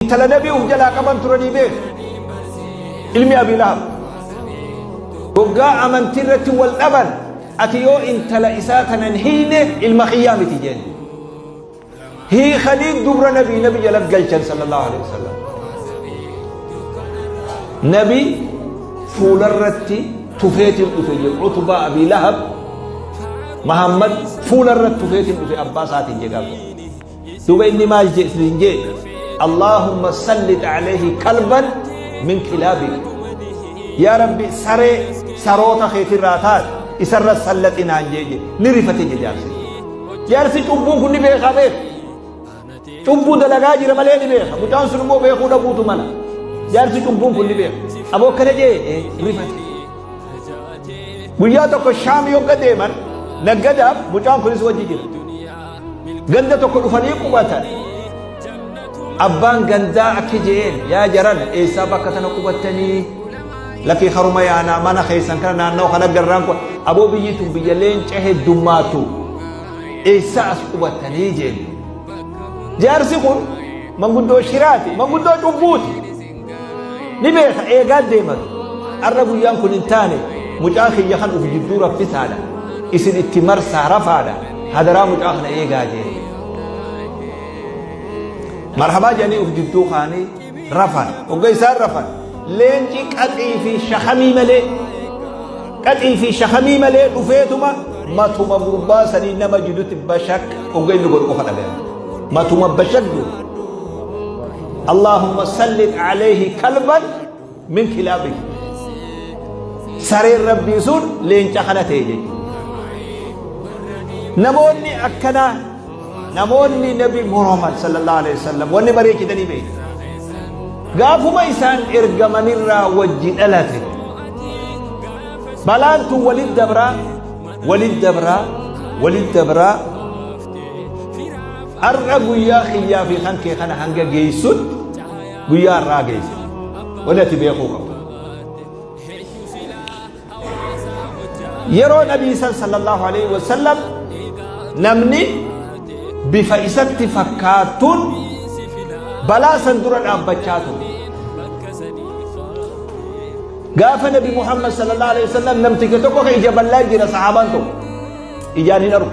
Intala nabii uf jalaa qaban turanii beeku. Ilmi Abii Lahab. Hoggaa amantii irratti wal dhaban, ati yoo intala isaa tanan hiine ilma kiyyaa miti jeen. Hiikanii dubra nabii nabi jala galchan sallallahu alaihi wasallam. Nabi fuularratti tufeetiin dhufe jedhu Utbaa Abii Lahab. Muhammad fuularratti tufeetiin dhufe abbaa isaatiin jedhe gaafa. Duuba inni maal jee isin jee? Allahumma sallit alayhi kalban min kilaabik. Yaa Rabbi, saree saroota keetirraa taate isarra sallaxinaan jee jee. Ni rifate jee jaarsi. Jaarsi cubbuun kun ni beekaa beeka. Cubbuu dalagaa jira malee ni beeka. Mucaan sun immoo beekuu dhabuutu mala. Jaarsi cubbuun kun ni beeka. Aboo akkana jee rifate. Guyyaa tokko Shaam yogga deeman naggadaaf, mucaan kunis wajji jira. Ganda tokko dhufanii qubatan. Abbaan gandaa akki je'een, yaa jaran, eessaa bakka tana qubattanii? Lakkii, haruma yaanaa mana keessan kana naannoo kana garraan kun, aboo biyyi tun biyya leenca heddummaatu, eessaa as qubattanii jeen. Jaarsi kun manguddoo shiraati, manguddoo cubbuuti. Ni beeka eegaa deeman. Arra guyyaan kun hin taane, mucaa kiyya kan uf jidduu raffisaadha. Isin itti marsaa rafaadha. Hadaraa mucaa kana eegaa jeen. Marhabaa jedhanii uf jidduu kaanii rafan. Hogga isaan rafan, leenci qaxii fi shakamii malee, qaxii fi shakamii malee dhufeetuma matuma gurbaa sanii nama jidduutti bashaq hogga inni godhu qofa dhagayan. Matuma bashaq godhu. Allahumma sallit alayhi kalban min kilaabik. Sareen rabbii sun leenca kana ta'e jechuudha. Namoonni akkanaa, namoonni nabi Muhammad sallallahu alaihi wasallam wanni bareechitanii beeku. Gaafuma isaan ergamanirraa wajji dhalate. Balaan tun walit dabraa, walit dabraa, walit dabraa. Har'a guyyaa kiyyaa fi kan kee kana hanga geessutti guyyaa har'aa geesse. Wanni ati beekuu qabdu. Yeroo nabii san sallallahu alaihi wasallam namni bifa isatti fakkaatuun balaa san dura dhaabbachaa ture. Gaafa nabi Muhammad sallallahu alaihi wasallam namticha tokko kan ija bal'aa jira, sahaabaan tokko ijaan hin argu.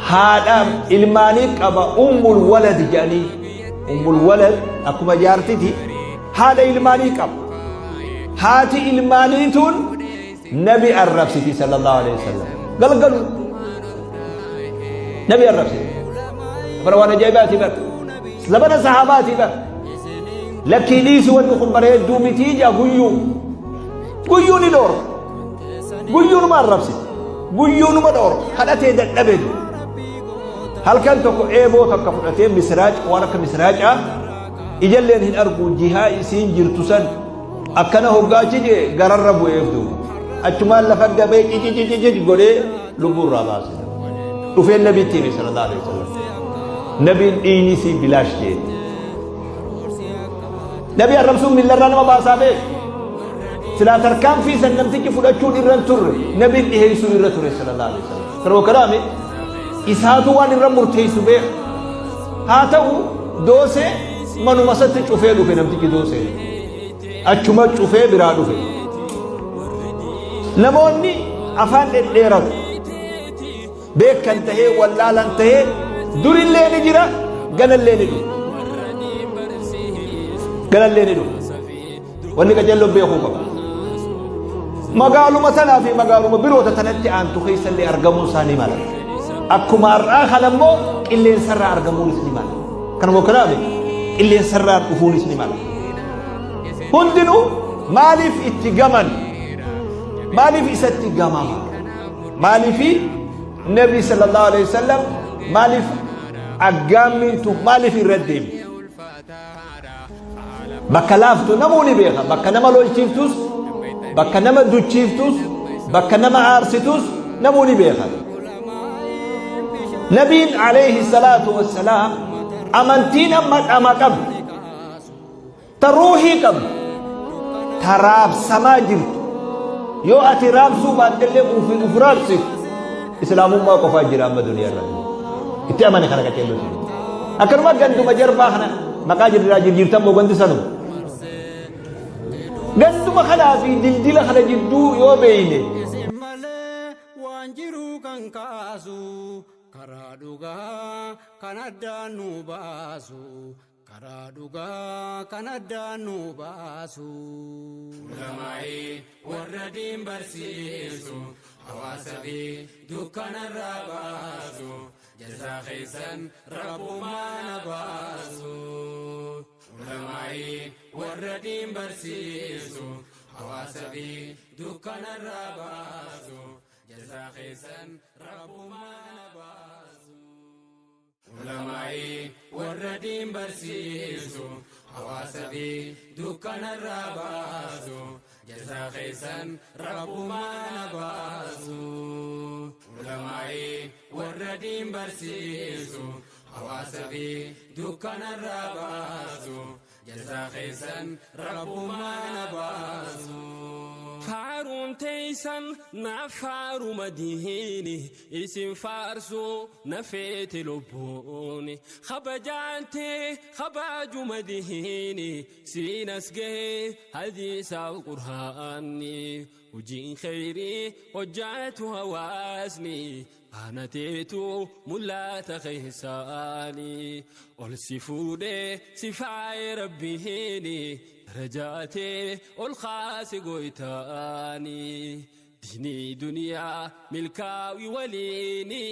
Haadha ilmaanii qaba, ummul walad jedhanii, ummul walad akkuma jaartiti haadha ilmaanii qaba. Haati ilmaanii tun nabi arrabsiti sallallahu alaihi wasallam. Galgalu nabi arrabsiti. Bara waan ajaa'ibaati bara. Zabana sahaabaati bara. Lakkii dhiisi, wanni kun bareedduu mitii jaa guyyuu. Guyyuu ni dhoorga. Guyyuu numa arrabsiti. Guyyuu numa dhoorga. Kadhatee dadhabe. Halkan tokko eeboo takka fudhatee, misiraac waan akka misiraacaa, ijalleen hin argu, jihaa isiin jirtu san akkana hoggaachi jee gararra bu'eef duuba. Achumaan lafa dabee cicicicic godhee lubbuurraa baase. Dhufeen nabiitti hime sallallahu alaihi wasallam. Nabiin dhiigni isii bilaash jee. Nabi arrabsuun millarraa nama baasaa beeku. Silaa tarkaanfii san namtichi fudhachuun irra hin turre, nabiin dhiheessuu irra ture sallallahu alaihi wasallam. Yeroo kanaami isaatu waan irra murteessu beeka. Haa ta'u, doosee manuma isatti cufee dhufe namtichi doosee. Achuma cufee biraa dhufe. Namoonni afaan dhedheeratu. Beekan tahee wallaalan tahee durillee ni jira, ganallee ni dhufa. Ganallee ni dhufa. Wanni qajeelloon beekuu qaba. Magaaluma tanaa fi magaaluma biroota tanatti aantu keessallee argamuun isaa ni mala. Akkuma har'aa kana immoo qilleensarraa argamuunis ni mala. Kanuma kanaaf qilleensarraa dhufuunis ni mala. Hundinuu maaliif itti gaman? Maaliif isatti gamama? Maaliif Nabi sallallahu alaihi wasallam, maaliif aggaammiin tun maaliif irra deemti? Bakka laaftu namuu ni beeka. Bakka nama lolchiiftus, bakka nama duchiiftus, bakka nama aarsitus namuu ni beeka. Nabiin alayhi salaatu wassalaam amantiin amma dhama qabdi. Ta ruuhii qabdu. Ta raabsamaa jirtu. Yoo ati raabsuu baattellee ufi uf raabsitu. Islaamummaa qofaa jira amma duniyaa irratti. Itti amane kana qaceellooti. Akkanuma ganduma jarbaa kana Maqaa jirraa jirjiirtan moo gandi sanu? Ganduma kanaa fi dildila kana jidduu yoo beeyne. Isin malee waan jiru kan kaasu, karaa dhugaa kan addaan nu baasu, karaa dhugaa kan addaan nu baasu. Ulamaa'ii warra diin barsiisu, hawaasa fi dukkanarraa baasu, jazaa keessan rabbumaan baasu. Ulamaa'ii warra diin barsiisu, hawaasa fi dukkanarraa baasu, jazaa keessan rabbumaan baasu. Ulamaa'ii warra diin barsiisu, hawaasa fi dukkanarraa baasu, jazaa keessan rabbumaan baasu. Ulamaa'ii warra diin barsiisu, hawaasa fi dukkanarraa baasu, jazaa keessan rabbumaan baasu. Faaruun teeysan naaf faaruma diini, isin faarsuu na feete lubbuuni, kabajaantee kabaajuma diini, siin as gahee hadiisaaf qur'aanni, hojiin kheyrii hojjaatu hawaasni anateetu mul'ata keessaani, ol si fuudhee si faaye rabbiini, darajaatee ol kaase goytaani, diinii duniyaa milkaa'ii waliini,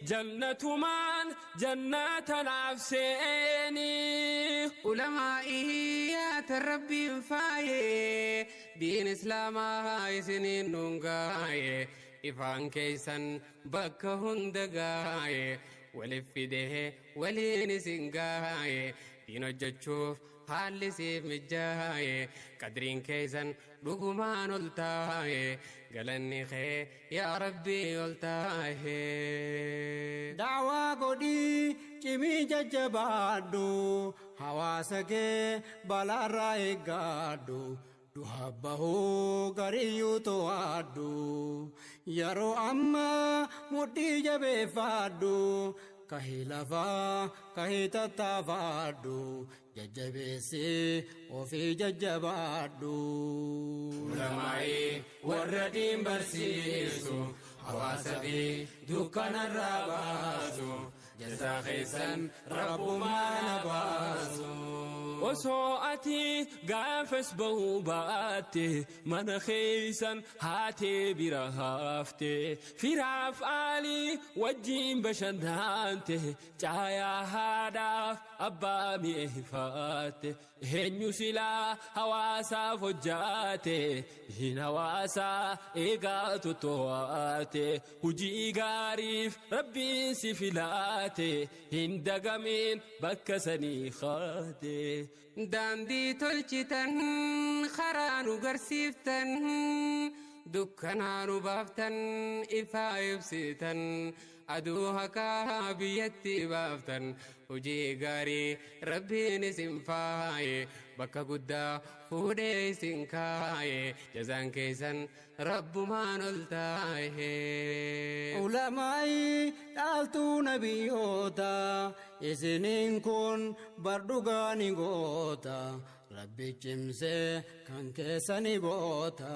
jannatumaan jannata naaf seeni. Ulamaa'ii rabbiin faayee diin islaamaa isiniin nuun gaaye, ifaan keessan bakka hunda gaaye, walif fidee waliin isin gaaye, diin hojjechuuf haalli siif mijaaye, qadriin keessan dhugumaan ol taaye, galanni kee yaa rabbii ol taaye. Da'waa godhii cimii jajjabaadhu, hawaasa kee balaarraa eeggadhu. Du'a bahuu gariyyuu to'adhu, yeroo ammaa mudhii jabeeffadhu, kahii lafaa kahii tattaafadhu, jajjabeessii ofii jajjabaadhu. Ulamaa'ii warra diin barsiisu, hawaasa fi dukkanarraa baasu, jazaa keessan rabbumaan baasu. Osoo ati gaafas bahuu baatte, mana keeysan haatee bira hafte, firaaf aalii wajjiin bashannante, caayaa haadhaaf abbaa mi'eeffatte, eenyu silaa hawaasaaf hojjaate, hin hawaasaa eegaa toto'aate, hujii gaariif rabbiin si filaate, hin dagamin bakka sanii kaate. Daandii tolchitan, karaa nu garsiiftan, dukkanaa nu baaftan, ifaa ibsitan, aduu haqaa biyyatti baaftan, hojii gaarii rabbiin isin faaye, bakka guddaa fuudhee isin kaaye, jazaan keessan rabbumaan ol taaye. Ulamaa'ii dhaaltuu nabiyyoota, isiniin kun bar dhugaa ni goota, rabbi cimsee kan keessani boota.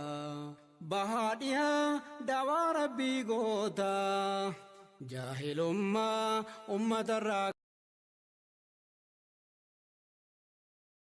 Bahaa dhihaa dawaa rabbii goota, jaahilummaa uummatarraa.